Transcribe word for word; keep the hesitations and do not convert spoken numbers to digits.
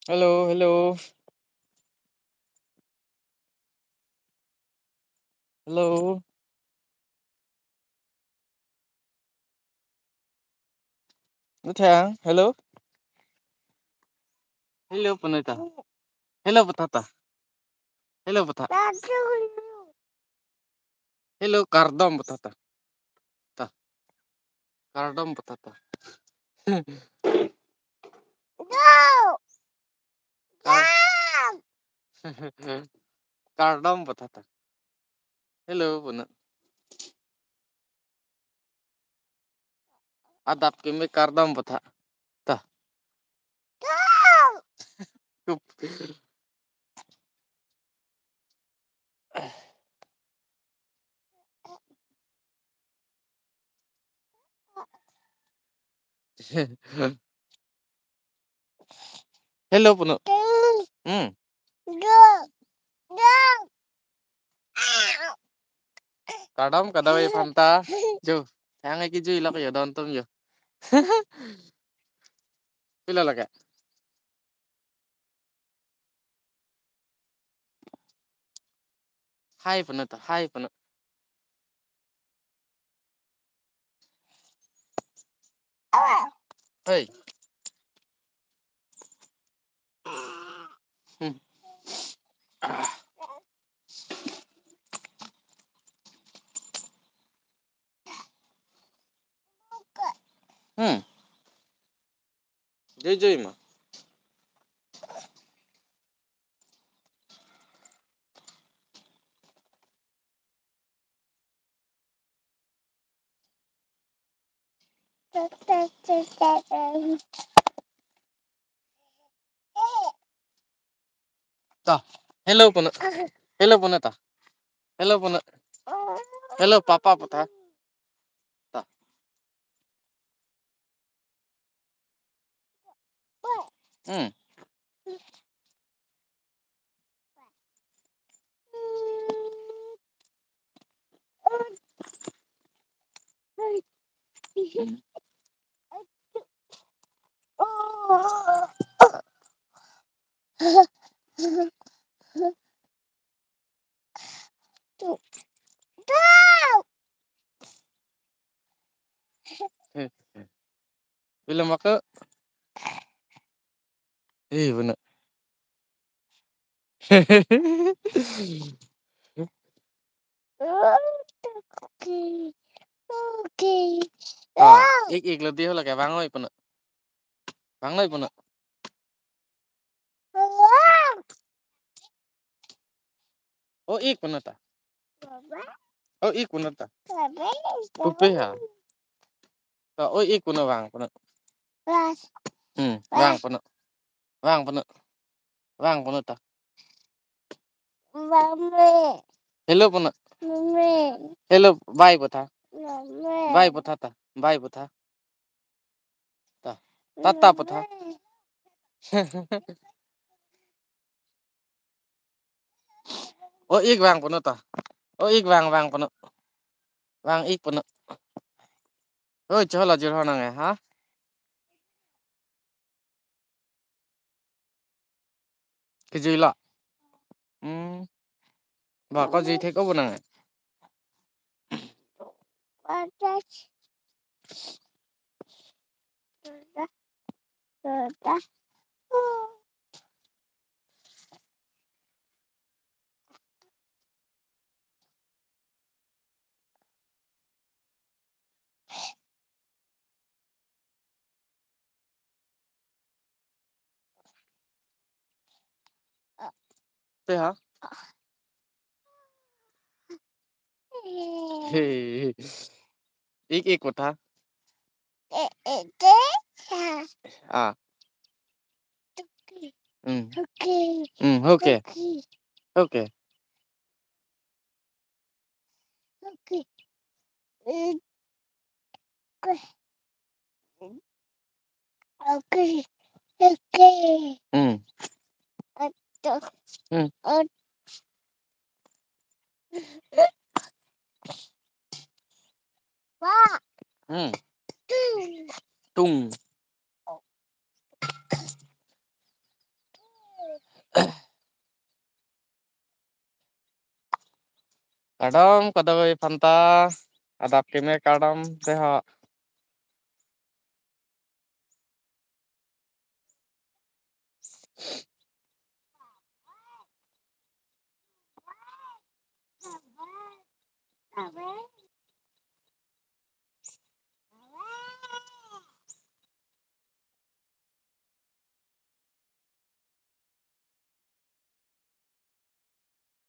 Hello, hello. Hello. Nuthang, hello. Hello, punoi ta. Hello, puthot ta. Hello, puthot. Hello, kardom, puthot ta. Ta. Kardom, puthot ta. No. Kar- Kardom, puthot ta. Hello, punoi. Adap keme kardom, puthot ta. Kup. Hello, punoi. Hmm. Kardom, kardom, eh, phanta. Jo, thang iki jui lak yo, don tum yo. Pila lake? Hai punoi ta, hai punoi. Hey. Hmm. Ah. Hmm. Joi joi ma. Ta. Hello punoi. Hello punoi ta. Hello punoi. Hello papa pu ta. Ta. Hmm. Film apa? Eh, benar. Okay. Okay. Ah, ik ik lo di ho lake vang noi punoi. Vang noi punoi. Oh, ik punoi ta. Oh, ik punoi ta. Upe ha. Ta, oh, ik punoi vang punoi. Hmm, vang punoi. Vang punoi. Vang punoi ta. Hello punoi. Hello, bye pu ta. Bye pu ta ta. Bye pu ta. Ta. Tata pu ta. Oh, ik vang punoi ta. Oh, ik vang, vang punoi. Vang ik punoi. Oi, cholo jur ho nang eh, ha? Kejui lo. Hmm. Ba, ko jui thek o nang eh. Te ha? Hey. Ik ik pu ta. Ah. Hmm. Hmm, okay. Okay. Okay. Okay. Hmm. Hmm. Hmm. Tung. Kardom kadokave aphanta, adap keme kardom deho.